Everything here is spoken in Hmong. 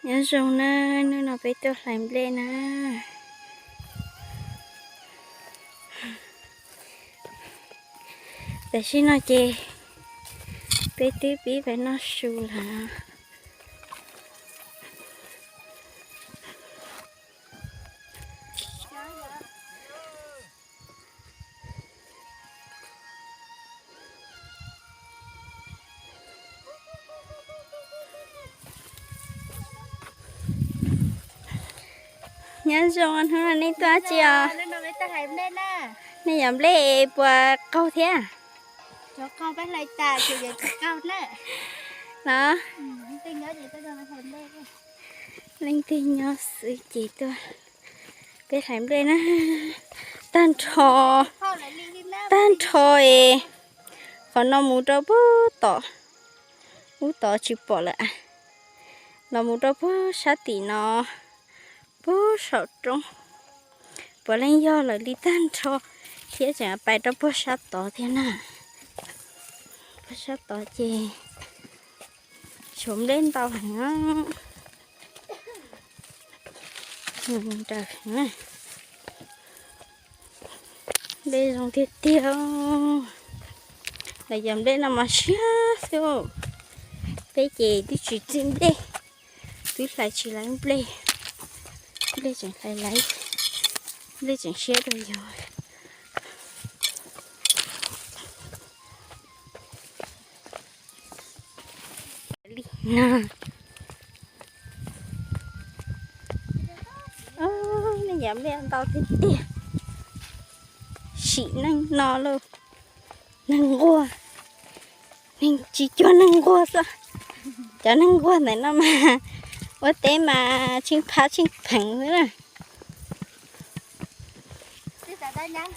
Nyob zoo na, hnub no peb tuaj hlais nplej na. Tam sim no ces peb twb pib peb noj su lawm. Nyob zoo, hnub no nej tuaj dab tsi os? Nej yog nplej puas qaug thiab? Los, leej twg nyob xwb ces tuaj. Peb hlais nplej na, tag nrho, tag nrho es qhov no mus rau puag tom, ub tom tsis pom lawm. Los mus rau puag sab tim no, puag saum roob, puav leej yog lawm li tag nrho thiab tseem pais rau puag sab tod thiab na. Puag sab tod ces tshuav nplej ntau heev. Nplej zoo tiag tiag. Lawv cov nplej no mas siab xwb. Peb ces twb tsis txij nplej, twb hlais tsis laib nplej. Nplej tseem hlais laib, nplej tseem siab rau yus. Nej cov nplej ntau tiag tiag. Sim neej no lauj, neeg nquag, neeg tsis cuag neeg nquag xwb. Cov neeg nquag ntawm no mas ua teb mas tsheej phab tsheej pheev xwb na.